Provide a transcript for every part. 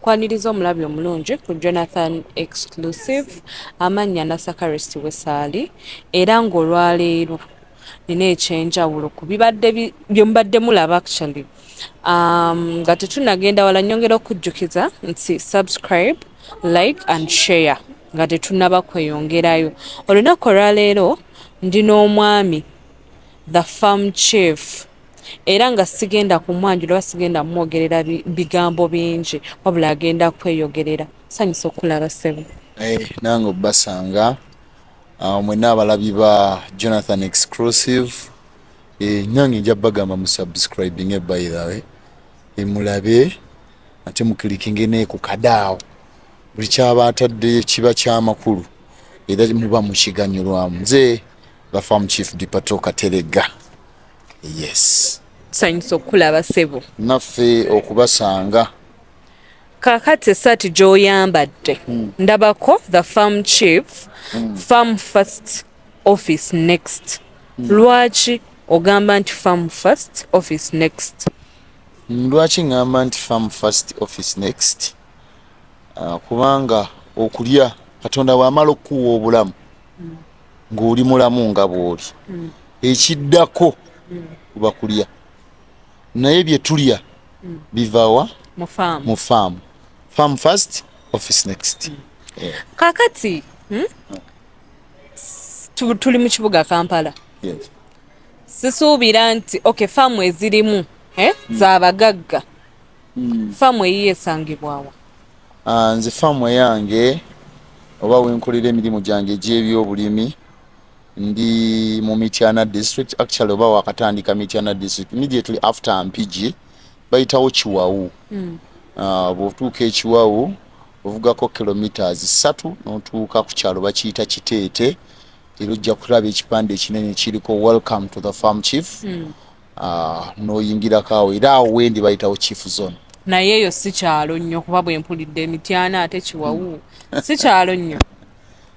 Kwaniriza omulabi omulungi ku Jonathan Exclusive. Amannya Nasakarist Wesaali, era ng'olwaleero nina ekyenjawulo ku bibadde bye mubadde mulaba. Actually, nga tetunnagenda wala, nnyongera okujjukiza nti subscribe, like and share nga tetunnaba kweyongerayo. Olunaku olwaleero ndi n'omwami the farm chief, era nga sigenda kumwanjula oba sigenda mumwogerera bigambo bingi, wabula agenda kweyogerera. Sanyusa okulaba, ssebo. Eh, nange obbasanga mwenna abalabi ba Jonathan Exclusive. Nange nja bagamba mu subscribing, by the way, mulabe ate muclickinge ne ku kadaawo. Buli kyaba ataddeyo kiba kyamakulu era muba mukiganyulwamu. Nze the farm chief Dipato Katerega, yes. Sanyusa okulaba, ssebo. Naffe okubasanga. Kaakati essaati gy'oyambadde ndabako the farm chief, farm first, office next. Lwaki ogamba nti farm first, office next? Lwaki ŋŋamba nti farm first, office next? Kubanga okulya, Katonda bw'amala okukuwa obulamu ng'oli mulamu nga bw'oli, ekiddako kuba kulya. Naye bye tulya bivawa? Mu faamu. Mu faamu. Farm first, office next. Yeah. Kaakati, Tuli mu kibuga Kampala. Yes. Sisuubira nti, okay, faamu ezirimu, eh, z'abagagga. Faamu eyiyo esangibwawa? Nze faamu eyange oba wenkolera emirimu gyange egy'ebyobulimi ndi mu Mityana District, actually oba wakatandika Mityana District, immediately after Mpigi bayitawo Kiwawu. Bw'otuuka ekiwawu ovugako kilometers 3 n'otuuka ku kyalo bakiyita Kiteete, era ojja kulaba ekipande ekinene kiriko "Welcome to the farm chief". N'oyingirako awo, era awo wendi bayitawo Chief Zone. Naye eyo si kyalo nnyo, kuba bwe mpulidde Emityana ate Kiwawu si kyalo nnyo.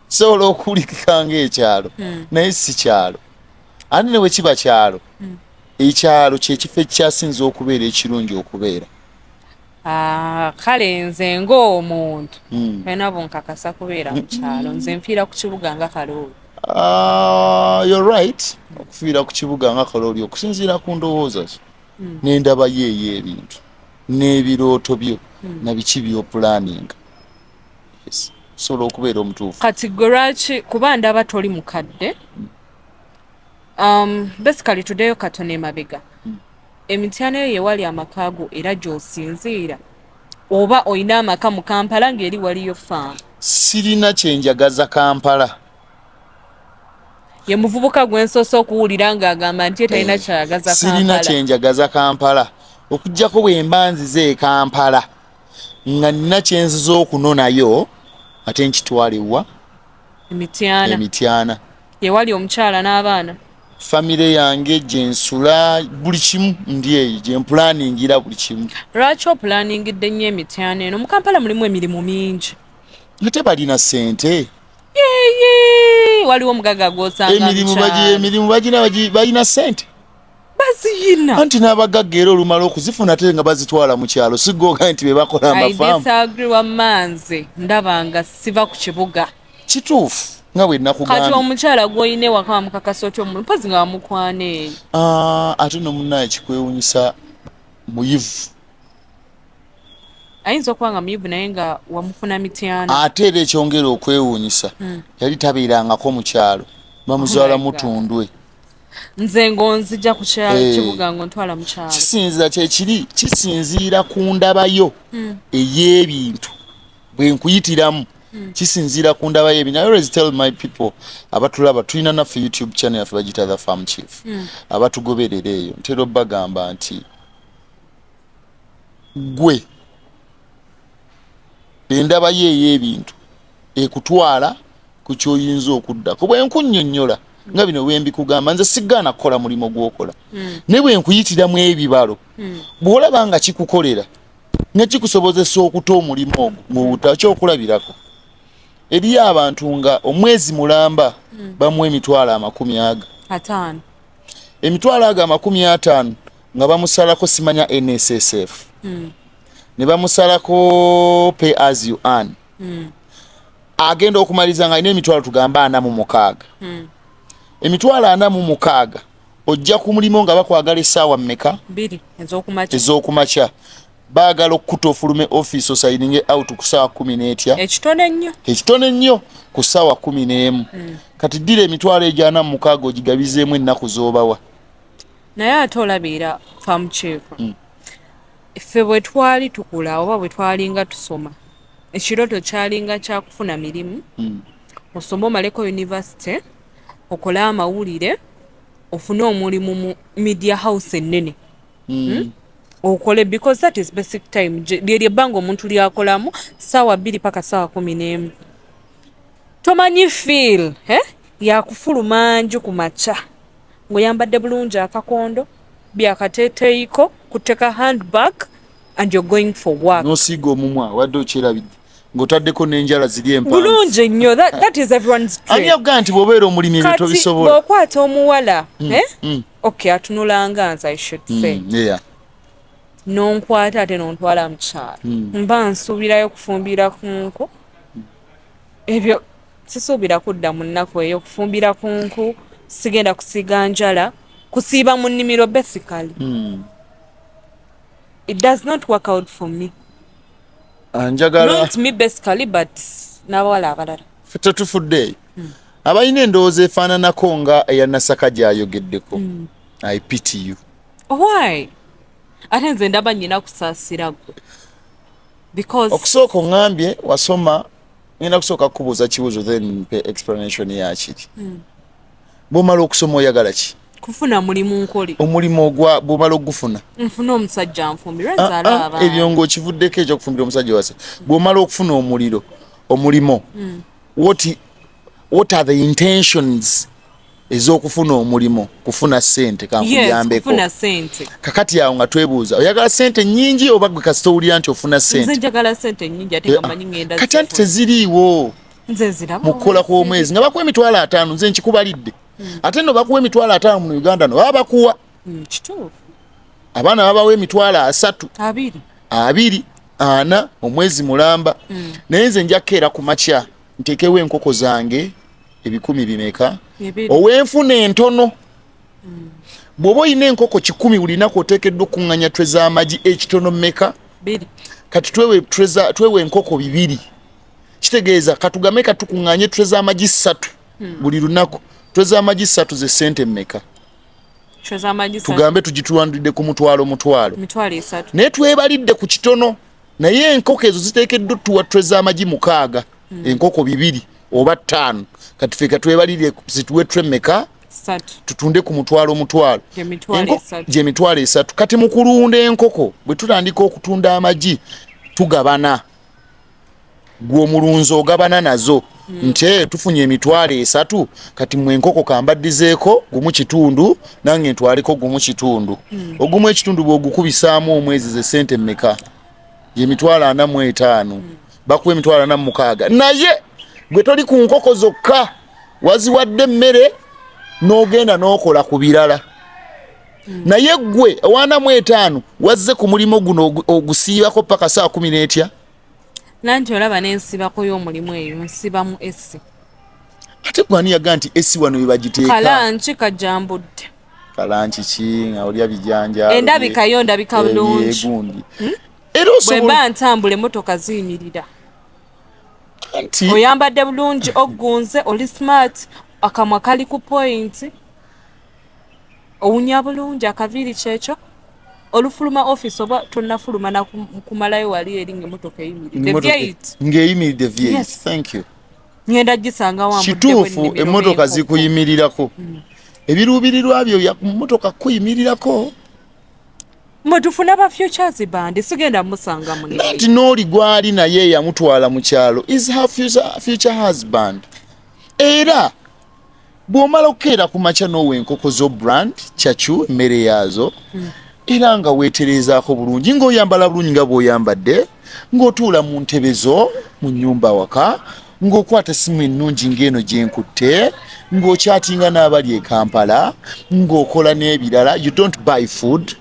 Kisobola okuwulikika ng'ekyalo, naye si kyalo. Ate ne bwe kiba kyalo, ekyalo kyekifo ekyasinza okubeera ekirungi okubeera. Ah, kale nze ng'omuntu olina bunkakasa kubeera mu kyalo, nze nfiira ku kibuga nga kalooli. Ah, you're right okufiira ku kibuga nga kalooli, okusinziira ku ndowooza zo n'endaba yo ey'ebintu n'ebirooto byo na biki by'oplanninga. Yes, osobola okubeera omutuufu. Kati gwe lwaki, kuba ndaba toli mukadde, basically tuddeyo katono emabega. Emityana eyo yewali amaka go era gy'osinziira, oba olina amaka mu Kampala ng'eri waliyo faamu? Sirina kyenjagaza Kampala. Ye muvubuka gwe nsoose okuwulira ng'agamba nti ye talina kyayagaza Sirina Kampala. kyenjagaza Kampala, okugjako bwe mba nzize e Kampala nga nina kyenziza okunonayo, ate nkitwala ewa? Emityana. Emityana. Yewali omukyala n'abaana. Famire yange gyensula, buli kimu ndi eyo gyemplanningira buli kimu. Lwaki oplanningidde nnyo Emityana eno? Mu Kampala mulimu emirimu mingi. Ate balina sente. Yeye, waliwo omugagga gw'osanga Emirimu mu kyalo. Emirimu bagina, balina sente. Baziyina. Anti n'abagagga era olumala okuzifuna ate nga bazitwala mu kyalo, sigoga nti be bakola I amafaamu. disagree. Wamma nze ndaba nga siva ku kibuga. Kituufu, nga bwe Kati nakugambye. omukyala gw'olina ewaka wamukakasa otya omulu, mpozi nga wamukwana eyo? Ah, ate nomunaye kikwewunyisa, muyivu. Ayinza okuba nga muyivu, naye nga wamufuna Mityana. Ate era ekyongera okwewuunyisa, yali tabeerangako mu kyalo, bamuzaala Oh my God. Mutundwe. Nze ng'onzija ku kyalo, Eh. kibuga ng'ontwala mu kyalo. Kisinzira kyekiri, kisinziira ku ndabayo ey'ebintu bwe nkuyitiramu, kisinziira ku ndaba y'ebintu. I always tell my people abatulaba, tulina naffe YouTube channel yaffe bagiyita The Farm Chief, abatugoberera eyo ntera obbagamba nti gwe endaba yo ey'ebintu ekutwala ku kyoyinza okuddako. Bwe nkunnyonnyola nga bino bwe mbikugamba, nze sigaana kukola mulimu gw'okola, naye bwe nkuyitiramu ebibalo, bw'olaba nga kikukolera nga kikusobozesa okuta omulimu ogwo ng'owuta. Kyokulabirako, eriyo abantu nga omwezi mulamba bamuwa emitwalo amakumi aga 50. Emitwalo ago 50 nga bamusalako simanya NSSF. Ne bamusalako pay as you earn. Agenda okumaliriza nga alina emitwalo tugambe 46. Emitwalo 46, ojja ku mulimu nga bakwagala essaawa mmeka? 2 ez'okumakya. Ez'okumakya. Baagala okukuta ofulume office osigninge out ku ssaawa 10 n'etya? Ekitono ennyo. Ekitono ennyo ku ssaawa 11. Kati ddira emitwalo egyo 46 ogigabizeemu ennaku z'obawa. Naye ate olabiira farm chief, ffe bwe twali tukula oba bwe twalinga tusoma, ekirooto kyalinga kyakufuna mirimu, osome omaleko university, okole amawulire, ofune omulimu mu media house ennene. Okole, because that is basic time lyeryo ebbanga omuntu lyakolamu, saawa 2 paka saawa 11. Tomanyi feel, eh? Yakufuluma nju ku makya ng'oyambadde bulungi, akakondo byakateeteeyiko, kuteka handbag and you're going for work. N'osiiga omumwa, wadde okyerabidde ng'otaddeko n'enjala ziri empanvu. Bulungi nnyo. That is everyone's dream. Ani akugaa nti bw'obeera omulimi ebyo Kati tobisobola? bw'okwata omuwala, eh? Okay, atunulanga nze, I should say, nonkwata ate nontwala mu kyalo, mba nsuubirayo kufumbira ku nku. Ebyo sisuubira kudda mu nnaku eyo kufumbira ku nku, sigenda kusiiga njala, kusiiba mu nnimiro. Basically, it does not work out for me. Ah, njagala Not me basically, but n'abawala abalala. Ffe tetufuddeeyo. Abalina endowooza efaananako nga eya Nasaka gy'ayogeddeko, I pity you. Why? Ate nze ndaba nyina kusaasira gwe because Okusooka oŋŋambye wasoma. Ngenda kusooka kukubuuza kibuuzo, then mpe explanation yakiri. Bw'omala okusoma oyagala ki? Kufuna mulimu nkole. Omulimu ogwa bw'omala okugufuna? Nfune omusajja nfumbirwe, Ah, nzaale ah, abaana. Ebyo ng'okivuddeko ekyokufumbira omusajja wasa. Bw'omala okufuna omulimo, what are the intentions ez'okufuna omulimu? Kufuna ssente? Yes. Kankuyambeko. Kufuna sente. Kakati awo nga twebuuza, oyagala ssente nnyingi oba gwe kasita owulira nti ofuna Nze ssente? njagala sente nnyingi, ate nga manyi ngenda Kati anti zifuna. teziriiwo. Nze ziraba. Mu kukola kw'omwezi nga bakuwa 50,000, nze nkikubalidde, ate nno bakuwa 50,000 mu Uganda, no baba bakuwa Kituufu. Abaana babawa 30,000. 20. 20, 40 omwezi mulamba. Naye nze nja kukeera ku makya nteekewo enkoko zange ebikumi bimeka? 2. Ow'enfuna entono, bw'oba olina enkoko 100, buli lunaku oteekeddwa okuŋŋanya tray z'amagi ekitono mmeka? 2. Kati twewe enkoko 2, kitegeeza katugame katukuŋŋanye tray z'amagi 3 buli lunaku. Tray z'amagi 3 ze ssente mmeka? Tray z'amagi 3. Tugambe tugituwandidde ku mutwalo mutwalo. 30,000. Naye twebalidde ku kitono, naye enkoko ezo ziteekeddwa otuwa tray z'amagi 6, enkoko 2 oba 5. Kati ffe katwebalire zituwe tray mmeka? 3. Tutunde ku mutwalo mutwalo. Gyemitwalo 3. Gye 30,000. Kati mu kulunda enkoko, bwe tutandika okutunda amagi, tugabana. Gwe omulunzi ogabana nazo nti, "Eh, tufunye 30,000, kati mwe enkoko kambaddizeeko gumu kitundu, nange ntwaleko gumu kitundu." Ogumu ekitundu bw'ogukubisaamu omwezi ze sente mmeka? Ye 45,000. Bakuwa 46,000, naye gwe toli ku nkoko zokka, waziwadde emmere n'ogenda n'okola ku birala. Naye gwe owa 45 wazze ku mulimu guno ogusiibako paka saa 10 n'etya? Nanti olaba nensibako y'omulimu eyo, nsiba mu AC. Ate gwani yaga nti AC wano webagiteeka? Kalanki kajambudde. Kalanki ki nga olya bijanjaalo? Endabika yo ndabika bulungi. Ebyegundi era Bwe osobola mba ntambula, emmotoka ziyimirira. Nti Oyambadde bulungi, oggunze, oli smart, akamwa kali ku point, owunya bulungi, akaviiri kyekyo. Olufuluma office oba tonnafuluma nakumalayo, wali eri ngaemmotoka eyimiridde. V8. Ng'eyimiridde V8. Yes. Thank you. Ngenda gisanga wambudde. Kituufu, emmotoka zikuyimirirako. Ebiruubirirwa byo bya mmotoka kuyimirirako. Mwe tufuna ba futures band, sigenda musanga munene. Nti n'oli gwali naye yamutwala mu kyalo is her future husband. Era bw'omala okukeera ku makya n'owa enkoko zo brand kyacu emmere yaazo, era nga weetereezaako bulungi, ng'oyambala bulungi nga bw'oyambadde, ng'otuula mu ntebe zo mu nnyumba waka, ng'okwata essimu ennungi ng'eno gye nkutte, ng'okyatinga n'abali e Kampala, ng'okola n'ebirala, you don't buy food.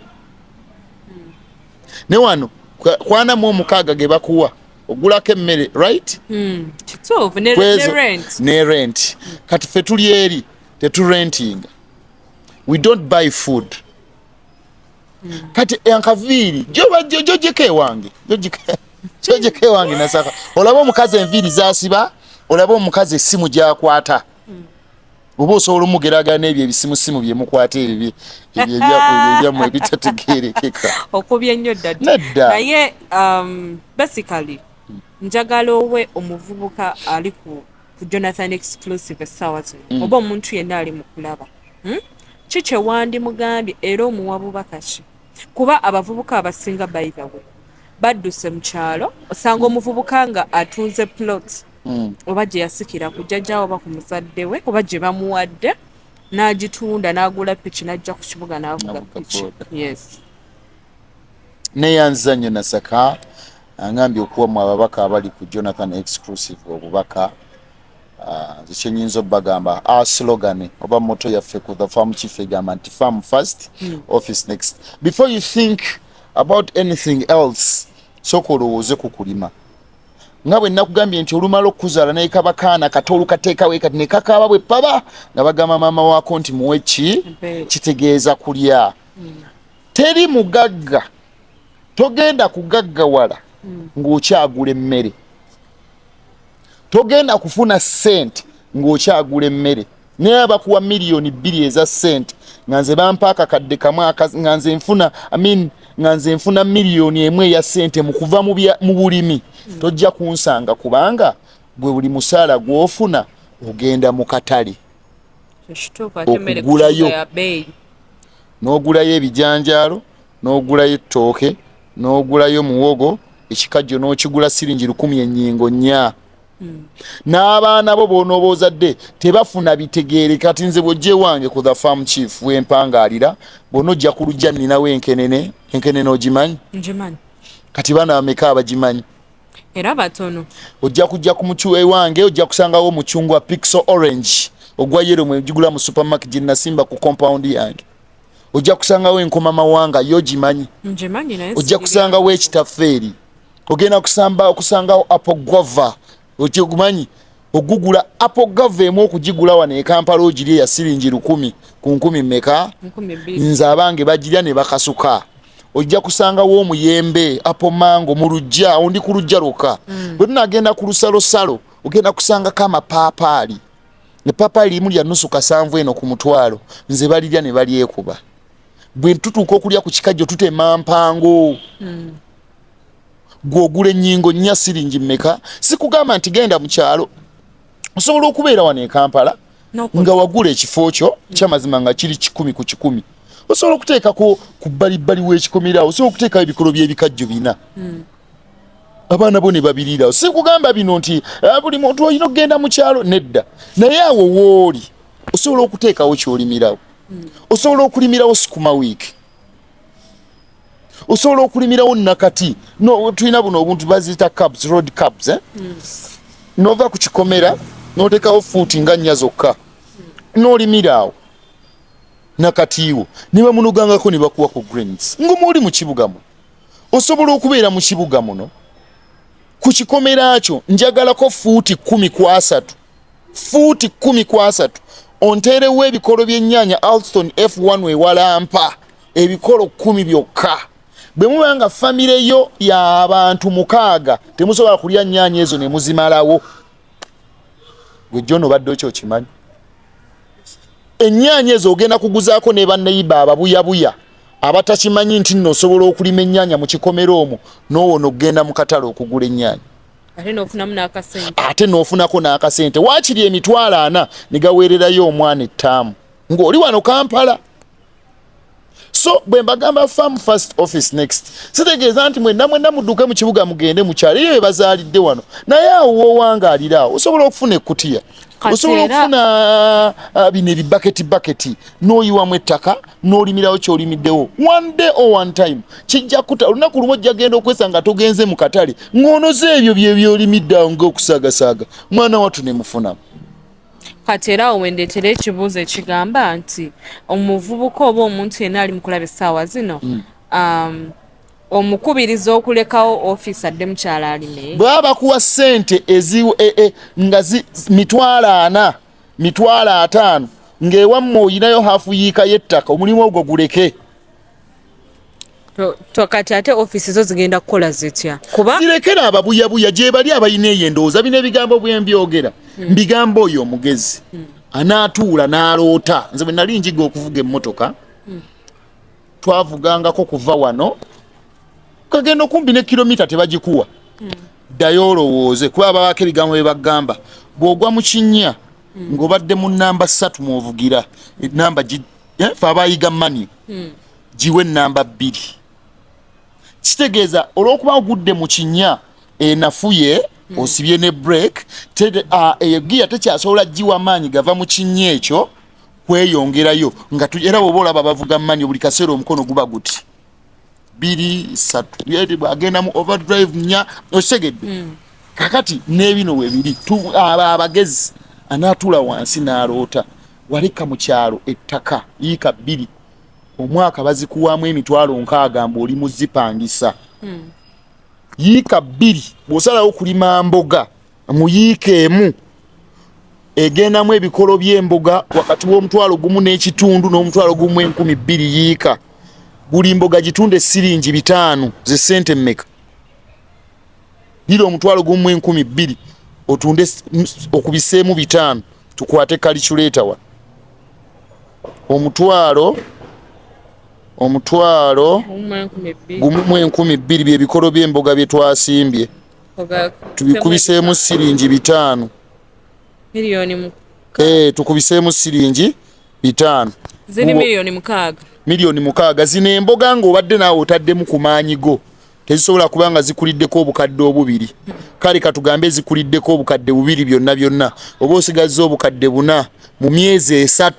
Ne wano Kwana mu omukaaga ge bakuwa ogulako emmere, right? Kituufu, ne rent. Ne rent. Kati ffe tuli eri teturentinga, we don't buy food. Kati enkaviiri jojeko ewange, jojeko ewange Nasaka, olaba omukazi enviiri zasiba, olaba omukazi essimu gyakwata, oba osobola omugeragana n'ebyo ebisimusimu byemukwata, ebyo ebyammwe ebitategerekeka. Okubye ennyo, daddy. Nedda. Naye basically njagala owe omuvubuka ali ku Jonathan Exclusive essaawa zino, oba omuntu yenna ali mu kulaba, Ki kye wandimugambye era omuwa bubaka ki? Kuba abavubuka abasinga, by the way, badduse mu kyalo. Osanga omuvubuka nga atunze plot, oba gye yasikira ku jjajjaawe oba ku muzadde we oba gye bamuwadde, n'agitunda n'agula piki, n'ajja ku kibuga n'avuga N'avuga piki. boda. Yes. Neyanziza nnyo Nasaka, angambye okuwa mu ababaka abali ku Jonathan Exclusive obubaka. Ah, nze kyenyinza obbagamba, our slogan oba motto yaffe ku The Farm Chief egamba nti "Farm first, office next." Before you think about anything else, sooka olowooze ku kulima. Nga bwe nakugambye nti olumala okuzaala naye kaba kaana kato, olukateekawo kati ne kakaaba bwe paba nga bagamba maama waako nti muwe ki? Ebbeere. Kitegeeza kulya. Teri mugagga, togenda kugaggawala ng'okyagula emmere. Togenda kufuna ssente ng'okyagula emmere. Naye abakuwa 2 miliyoni eza ssente, nga nze bampa akakadde kamu, nga nze nfuna, I mean, nga nze nfuna 1 miliyoni eya ssente mu kuva mu bulimi, tojja kunsanga, kubanga gwe buli musaala gw'ofuna ogenda mu katale Ekituufu, ate emmere ku okugulayo. kibuga ya bbeeyi. N'ogulayo ebijanjaalo, n'ogulayo ettooke, n'ogulayo muwogo, ekikajjo n'okigula siringi 1,000 ennyingo 4. N'abaana bo b'onooba ozadde tebafuna bitegeere. Kati nze bw'ojja ewange ku The Farm Chief wempangaalira, bw'onoojja ku lujja nninawo enkenene. Enkenene ogimanyi? Ngimanyi. Kati baana bameka abagimanyi? Era batono. Ojja kujja ku mucu ewange, ojja kusangawo omucungwa pixel orange ogwa yellow mwegigula mu supermarket gye nasimba ku compound yange. Ojja kusangawo enkoma mawanga, yo gimanyi? Ngimanyi, naye Ojja kusangawo ekitafeeri, ogenda kusamba okusangawo apple guava, okigumanyi? Ogugula apple guava emu, okugigula wano e Kampala ogiri eya siringi 1,000 ku nkumi mmeka? 2,000. Nze abange bagirya ne bakasuka. Ojja kusangawo omuyembe apple mango mu lujja, ondi ku lujja lwokka. Bwe tunagenda ku lusalosalo, ogenda kusangako amapaapaali. Epaapaali limu lya nusu kasanvu eno ku mutwalo, nze balirya ne balyekuba. Bwe tutuuka okulya ku kikajjo, tutema mpango. Gw'ogula ennyingo 4 siringi mmeka? Sikugamba nti genda mu kyalo, osobola okubeera wano e Kampala nga wagula ekifo kyo kyamazima nga kiri 100 ku 100, osobola okuteekako ku bbalibbali w'ekikomerawo, osobola okuteekawo ebikolo by'ebikajjo 4, abaana bo ne babiriirawo. Sikugamba bino nti "Ah, buli muntu olina okugenda mu kyalo," nedda. Naye awo wooli osobola okuteekawo kyolimirawo. Osobola okulimirawo sukuma wiiki, osobola okulimirawo nakati. No, tulina buno obuntu baziyita curbs, road curbs, eh? Nova ku kikomera noteekawo fuuti nga 4 zokka, n'olimira awo nakatiiwo, ne bamunogangako ne bakuwa ku greens ng'omwoli mu kibuga muno. Osobola okubeera mu kibuga muno, ku kikomera kyo njagalako fuuti 10 ku 30, fuuti 10 ku 30, onteerewo ebikolo by'ennyaanya Alston F1 ewalampa ebikolo 10 byokka. Bwe muba nga famire yo y'abantu 6, temusobola kulya nnyaanya ezo ne muzimalawo. Gwe John, obadde okyo okimanyi, ennyaanya ezo ogenda kuguzaako ne banneyiba ababuyabuya abatakimanyi nti nno osobola okulima ennyaanya mu kikomera omwo n'owona okugenda mu katale okugula ennyaanya. Ate n'ofunamu n'akasente. Ate n'ofunako n'akasente, waakiri 400,000 ne gaweererayo omwana ettaamu ng'oli wano Kampala. So bwe mbagamba "Farm first, office next," sitegeeza nti mwenna mwenna mudduke mu kibuga mugende mu kyalo eyo bazaalidde wano. Naye awo woowangaalira awo osobola okufuna ekkutiya, osobola okufuna bino ebibaketi baketi, n'oyiwamu ettaka n'olimirawo kyolimiddewo. One day or one time kijja kuta olunaku lumu ojja genda okwesa nga togenze mu katale, ng'onoze ebyo byebyolimidde awo ng'okusaagasaaga mwana wattu ne mufunamu. Kati era awo wendeetera ekibuuzo ekigamba nti omuvubuka oba omuntu yenna ali mu kulaba essaawa zino, Omukubiriza okulekawo ofiisi adde mukyalo alime. Bwaba bakuwa ssente nga 400,000, 500,000, ng'ewammwe oyinayo hafu yiika y'ettaka, omulimu ogwo guleke. Kati ate ofiisi zo zigenda kukola zitya? Kuba zirekera ababuyabuya gye bali abalina eyo endowooza. Bino ebigambo bwe mbyogera, mbigamba oyo omugezi anaatuula n'aloota. Nze bwe nali njiga okuvuga emmotoka, twavugangako kuva wano kagenda okumpi ne kilomita, tebagikuwa. Ddayo olowooze, kuba babako ebigambo bye bagamba. Bw'ogwa mu kinnya ng'obadde mu namba 3 mw'ovugira, enamba fe abayiga manual, giwe namba 2. Kitegeeza olw'okuba ogudde mu kinnya enafuye, osibye ne break, eyo giya tekyasobola giwa maanyi gava mu kinnya ekyo kweyongerayo. Nga era bw'oba olaba bavuga manual, buli kaseera omukono guba guti 2, 3, bwagenda mu overdrive 4. Okitegedde? Kakati n'ebino webiri, abo abagezi anaatuula wansi n'aloota. Waleka mu kyalo ettaka yiika 2, omwaka bazikuwaamu 60,000 mbu oli muzipangisa. Yiika 2, bw'osalawo kulima mboga mu yiika emu, egendamu ebikolo by'emboga wakati w'1,500 n'1,200 yiika. Buli mboga gitunde siringi 500, ze ssente mmeka? Lira 12,000 otunde okubiseemu 500. Tukwate calculator wa 1,200 byebikolo by'emboga bye twasimbye, tubikubiseemu siringi 500. Tukubiseemu siringi 500. Ziri 6 million. 6 million. Zino emboga ng'obadde naawe otaddemu ku maanyi go, tezisobola kuba nga zikuliddeko 2000. Kale katugambe zikuliddeko 2000 byonna byonna, oba osigazza 4,000 mu myezi 3.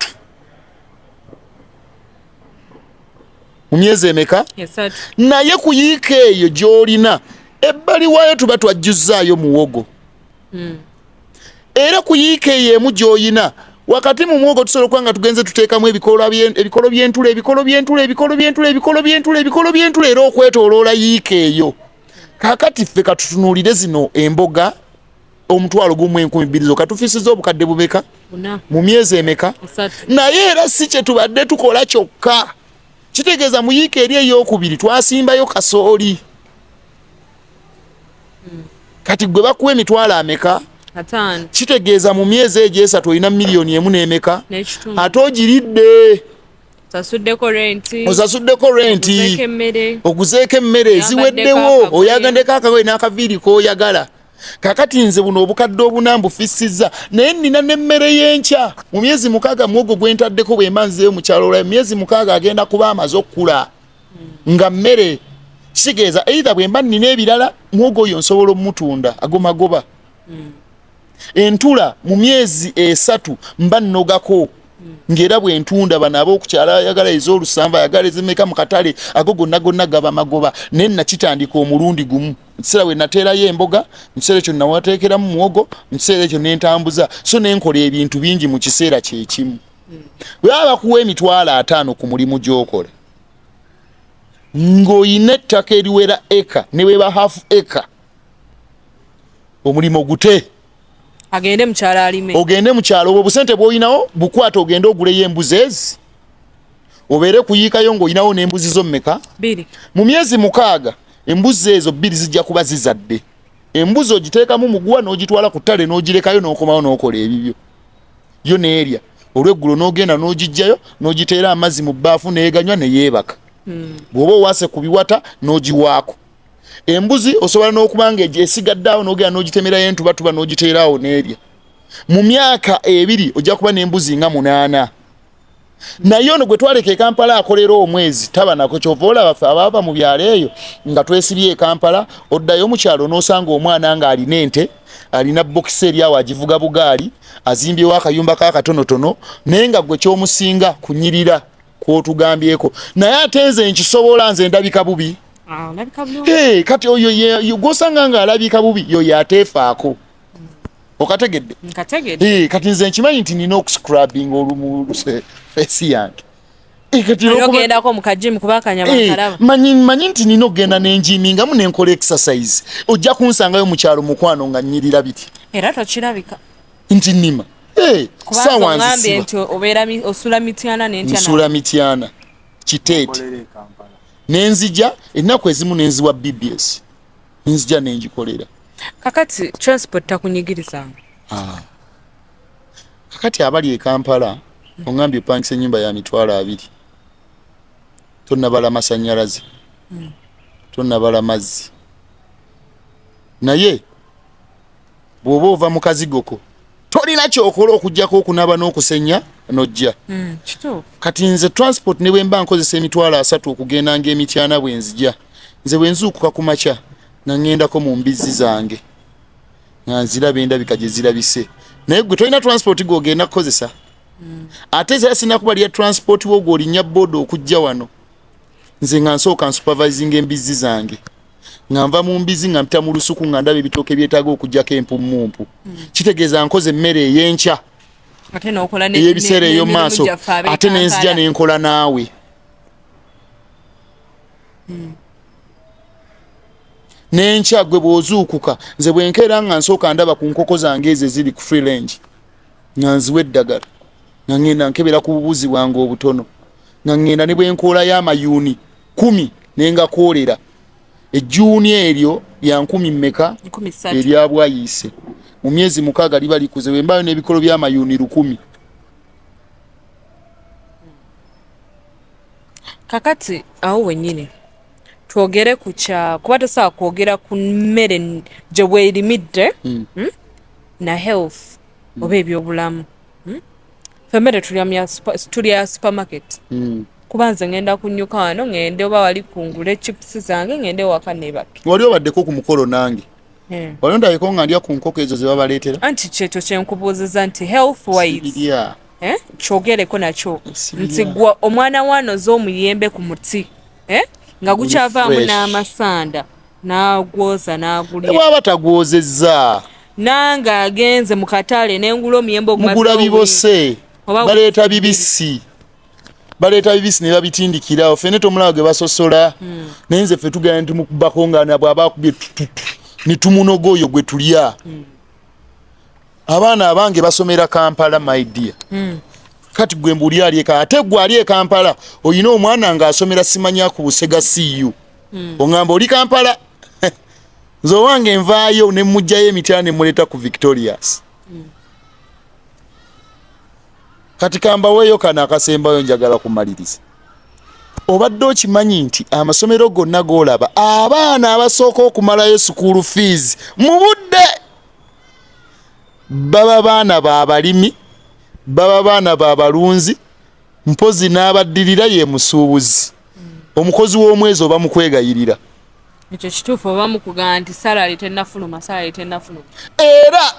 Mu myezi emeka? 3. Naye ku yiika eyo gy'olina ebbali waayo tuba twajjuzzaayo muwogo. Era ku yiika eyo emu gy'oyina wakati mu muwogo, tusobola okuba nga tugenze tuteekamu ebikolo by'entula, ebikolo by'entula, ebikolo by'entula, ebikolo by'entula, ebikolo by'entula, era okwetooloola yiika eyo. Kaakati ffe katutunuulire zino emboga 12,000 zokka, tufisiza obukadde bumeka? 4. Mu myezi emeka? 3. Naye era si kye tubadde tukola kyokka. Kitegeeza mu yiika eri eyokubiri twasimbayo kasooli. Kati gwe bakuwa emitwalo ameka? 50. Kitegeeza mu myezi egyo 3 olina 1 million n'emeka? N'ekitundu. Ate ogiridde. Osasuddeko renti. Osasuddeko renti. Oguzeeko emmere. Oguzeeko emmere. Oyambaddeko eziweddewo. Akagoye. Oyagaddeko akagoye n'akaviiri k'oyagala. Kakati nze buno 4,000 mbufisizza, naye nina n'emmere y'enkya. Mu myezi 6 muwogo gwe ntaddeko, bwe mba nzeeyo mu kyalo olwayo, mu myezi 6 agenda kuba amaze okukula nga mmere. Kitegeeza either bwe mba nina ebirala, muwogo oyo nsobola omutunda ago magoba. Entula mu myezi 3 mba nnogako, ng'era bwe ntunda bano ab'okukyala ayagala ez'olusanvu, ayagala ezimeka mu katale, ago gonna gonna gaba magoba. Naye nakitandika omulundi gumu. Mu kiseera bwe nateerayo emboga, mu kiseera ekyo nawateekeramu muwogo, mu kiseera ekyo nentambuza, so nenkola ebintu bingi mu kiseera kyekimu. Bwe baba bakuwa 50,000 ku mulimu gy'okola ng'oyina ettaka eriwera eka, ne bweba half acre, omulimu gute. Agende mukyalo alime. Ogende mu kyalo, obwo obusente bw'olinawo bukwata, ogende oguleyo embuzi ezi, obeere kuyiikayo ng'olinawo n'embuzi zo mmeka? 2. Mu myezi 6 embuzi ezo 2 zijja kuba zizadde. Embuzi ogiteekamu muguwa n'ogitwala ku ttale n'ogirekayo, n'okomawo n'okola ebibyo, yo neerya. Olweggulo n'ogenda n'ogijjayo n'ogiteera amazzi mu bbaafu n'eganywa ne yeebaka. Bw'oba owaase ku biwata n'ogiwaako. Embuzi osobola n'okuba nga esigadde awo, n'ogenda n'ogitemerayo entubatuba n'ogiteera awo n'erya. Mu myaka 2 ojja kuba n'embuzi nga 8. Naye ono gwe twaleka e Kampala akolera omwezi taba nako. Kyova olaba ffe abaava mu byalo eyo nga twesibye e Kampala, oddayo mu kyalo n'osanga omwana ng'alina ente, alina bokisi eri awo, agivuga bugaali, azimbyewo akayumba kakatonotono, naye nga gwe kyomusinga kunyirira kwotugambyeko. Naye ate nze nkisobola, nze ndabika bubi. Ah, olabika bulungi. Hey, kati oyo gwosanga ng'alabika bubi, yoyo ateefaako. Okategedde? Nkategedde. Hey, kati nze nkimanyi nti nina okuscrubbing olumu face yange. Eh, ogendako mu kajimu kuba akanyama eh, nkalaba. Manyi nti nina okugenda nenjimingamu nenkola exercise, ojja kunsangayo mu kyalo mukwano nga nnyirira biti. Era tokirabika nti nnima. Eh, saawa nzisiba obeera osula Mityana nentya, nsula Mityana Kiteete, nenzija ennaku ezimu nenziwa BBS, nenzija nengikolera. Kakati transport takunyigirizanga? Ah. Kakati abali e Kampala, oŋambye opangisa ennyumba ya 200,000, tonnabala masanyalaze, tonnabala mazzi, naye bw'oba ova mu kazigoko tolina kyokola okugjako okunaba n'okusenya nojja. Kati nze transport ne bwe mba nkozesa 300,000 okugenda ng'Emityana, bwe nzija nze bwe nzuukuka ku makya nga ŋŋendako mu mbizzi zange nga nziraba endabika gye zirabise, naye gwe tolina transport gw'ogenda kukozesa. Ate era sinakubalira transport wo gw'olinnya boda okujja wano. Nze nga nsooka nsupervisinga embizzi zange, nga nva mu mbizi nga mpita mu lusuku nga ndaba ebitooke byetaaga okugjako empummumpu. Kitegeeza nkoze emmere ey'enkya ey'ebiseera eyo maaso, ate nenzija nenkola naawe. Nenkya gwe bw'ozuukuka, nze bwenkeera nga nsooka ndaba ku nkoko zange ezo eziri ku free range, nga nziwa eddagala, nga ŋŋenda nkebera ku bubuzi bwange obutono, nga ŋŋenda ne bwenkoolayo amayuuni 10 nengakoolera ejjuuni eryo lya nkumi mmeka erya bwayiise, mu myezi 6 liba likuze, bwe mbaayo n'ebikolo by'amayuuni 1000. Kakati awo wennyini twogere ku kya kuba tosobola kwogera ku mmere gye weerimidde na health oba ebyobulamu. Fe emmere tulya supermarket, kuba nze ngenda kunyuka wano ngende oba wali kungula chips zange, ngende waka nebake. Wali obaddeko ku mukolo nange? Wali ondabeko nga ndya ku nkoko ezo ze babaleetera? Anti kyekyo kyenkubuuziza nti health wise, eh? Kyogereko nakyo nti gwe omwana wanoza omuyembe ku muti, eh? Nga gukyavaamu n'amasanda, n'agwoza n'agulya. Bwaba tagwozezza? Nange agenze mu katale nengula omuyembe. Mugula bibose, baleeta bibisi, baleeta bibisi ne babitindikirawo. Ffene tomulaba gwe basosola. Naye nze ffe tugenda netumukubako nga bwaba akubye tututu ne tumunoga oyo gwe tulya. Abaana abange basomera Kampala, my dear. Kati gwe mbuli ali eka, ate gwe ali e Kampala oyina omwana ng'asomera simanya ku Busega CU, oŋŋamba oli Kampala. Nze owange nvaayo ne mugjayo Emityana ne muleeta ku Victorias. Kati kambaweeyo kano akasembayo, njagala kumaliriza. Obadde okimanyi nti amasomero gonna g'olaba, abaana abasooka okumalayo school fees mu budde baba baana ba balimi, baba baana ba balunzi, mpozi n'abaddirira ye musuubuzi, omukozi w'omwezi oba mukwegayirira? Ekyo kituufu, oba mukugamba nti salary tennafuluma, salary tennafuluma. Era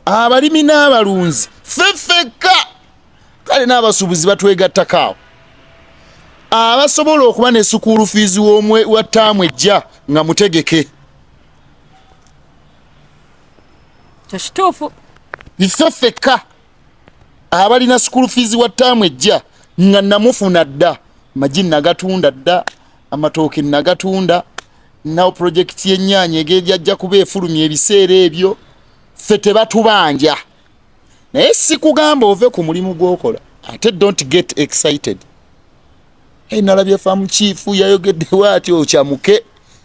abalimi n'abalunzi ffeffekka, kale n'abasuubuzi batwegattako awo, abasobola okuba ne school fees wa ttaamu ejja nga mutegeke. Kyo kituufu. Ffe ffekka abalina school fees wa ttaamu ejja nga namufuna dda, magi nagatunda dda, amatooke nagatunda, nawo project y'ennyaanya egejajja kuba efulumya ebiseera ebyo. Ffe tebatubanja, naye sikugamba ove ku mulimu gw'okola. Ate don't get excited. Hey, nalabye farm chief yayogeddewo ati, okyamuke,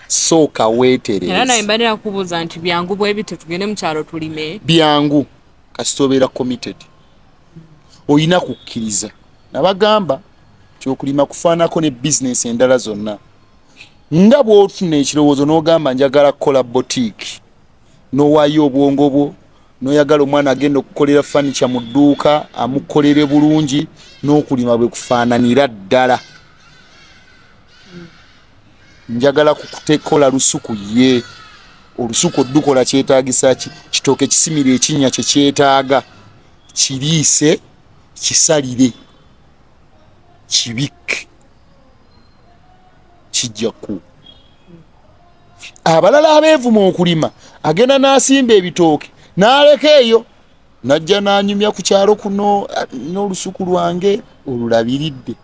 sooka Era weetereze. Naye mbalira kubuuza nti byangu bwe bityo tugende mu kyalo tulime? Byangu kasita obeera committed. Olina kukkiriza, nabagamba nti okulima kufaanako ne bizinesi endala zonna. Nga bw'ofuna ekirowoozo n'ogamba njagala kukola boutique, n'owaayo obwongo bwo, n'oyagala omwana agenda okukolera furniture mu dduuka amukolere bulungi, n'okulima bwe kufaananira ddala. Njagala kukutekola lusuku, ye olusuku oddukola kyetaagisa ki? Kitooke kisimire, ekinnya kye kyetaaga, kiriise, kisalire, kibikke, kijja ku abalala abeevuma okulima. Agenda n'asimba ebitooke n'aleka eyo, najja n'anyumya ku kyalo kuno, "Ah, n'olusuku lwange." Olulabiridde,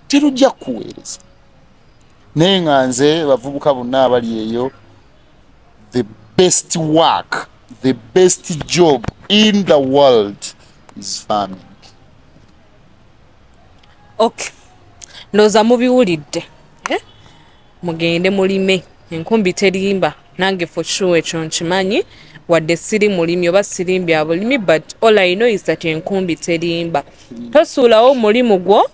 terujja kukuweereza. Naye nga nze bavubuka bonna abali eyo, the best work, the best job in the world is farming. Okay, ndowooza mubiwulidde, eh? Mugende mulime, enkumbi terimba. Nange for sure ekyo nkimanyi, wadde siri mulimi oba siri bya bulimi, but all I know is that enkumbi terimba. Tosuulawo omulimu gwo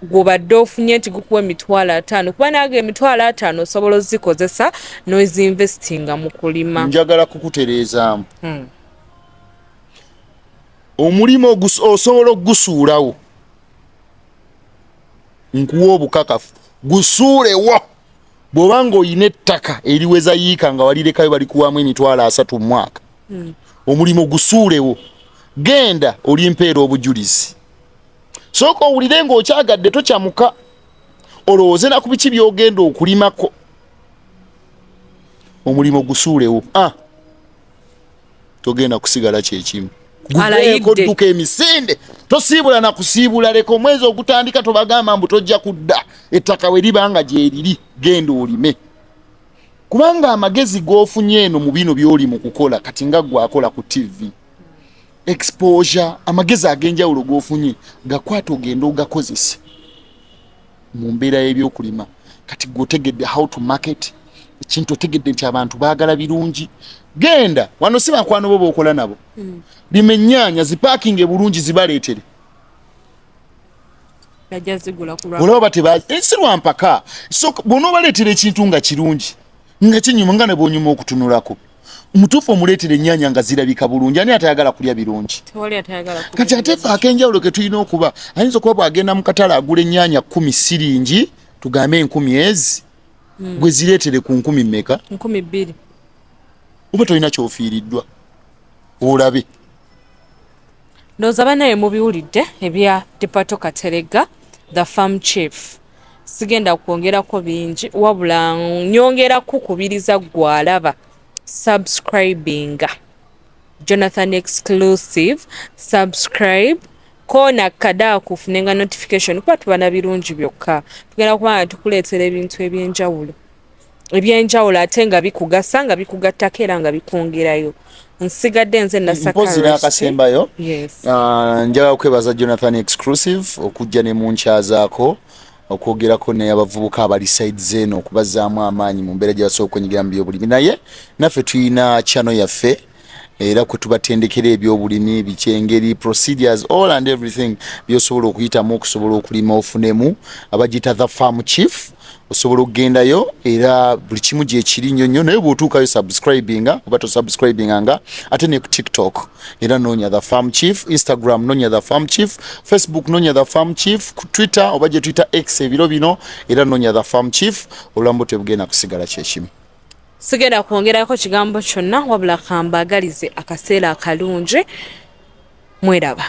gwobadde ofunye nti gukuwa 50,000, kuba nange 50,000 osobola ozikozesa nozinvestinga mu kulima. Njagala kukutereezaamu. Omulimu osobola okugusuulawo, nkuwa obukakafu, gusuulewo. Bw'oba ng'olina ettaka eriweza yiika nga walirekayo, balikuwamu 30,000 mu mwaka, omulimu gusuulewo, genda olimpeera obujulizi. Sooka owulire ng'okyagadde, tokyamuka, olowooze na ku biki by'ogenda okulimako. Omulimu gusuulewo, ah, togenda kusigala kyekimu. Alayidde. Guveeko, dduka emisinde, tosiibula na kusiibula. Leka omwezi ogutandika, tobagamba mbu tojja kudda. Ettaka we liba nga gyeriri, genda olime, kubanga amagezi g'ofunye eno mu bino by'oli mu kukola kati, nga gwe akola ku TV, exposure, amagezi ag'enjawulo g'ofunye gakwata, ogenda ogakozese mu mbeera y'ebyokulima. Kati gwe otegedde how to market ekintu, otegedde nti abantu baagala birungi. Genda wano, si bakwano bo bookola nabo, lima ennyaanya, zipaakinge bulungi, zibaleetere. Bajja zigula ku lwa Olaba bateba ensi lwa mpaka. So bw'onoobaleetera ekintu nga kirungi, nga kinyuma, nga ne bw'onyuma okutunulako mutuufu, omuleetera ennyaanya nga zirabika bulungi, ani atayagala kulya birungi? Tewali atayagala kulya. Kati ate fe ak'enjawulo ke tulina okuba, ayinza okuba bw'agenda mu katale agula ennyaanya 10 siringi, tugambe 1000 ezi, gwe zireetere ku nkumi mmeka? 2000. Oba tolina kyofiiriddwa, olabe. Ndowooza banaye mubiwulidde ebya Depato Kateregga, the farm chief. Sigenda kwongerako bingi, wabula nyongera kukubiriza gwe alaba, subscribinga Jonathan Exclusive, subscribe koona kadaaku ofunenga notification, kuba tuba na birungi byokka. Tugenda kuba nga tukuleetera ebintu ebyenjawulo ate nga bikugasa, nga bikugattako, era nga bikwongerayo. Nsigadde nze. Mpozi n'akasembayo. Yes. Ah, njagala kwebaza Jonathan Exclusive okujja ne munkyazaako okwogerako naye abavubuka abali sides eno, okubazaamu amaanyi mu mbeera gye basobola okwenyigira mu byobulimi. Naye naffe tulina channel yaffe era kwe tubatendekera ebyobulimi, bikyengeri, procedures, all and everything byosobola okuyitamu okusobola okulima ofunemu, abagiyita The Farm Chief. Osobola okugendayo era buli kimu gyekiri nnyo nnyo. Naye bw'otuukayo, subscribinga oba tosubscribinga, nga ate ne ku TikTok era noonya The Farm Chief, Instagram noonya The Farm Chief, Facebook noonya The Farm Chief, ku Twitter oba gye tuyita X ebiro bino era noonya The Farm Chief. Obulamu tebugenda kusigala kyekimu. Sigenda kwongerako kigambo kyonna, wabula kambaagalize akaseera akalungi. Mweraba.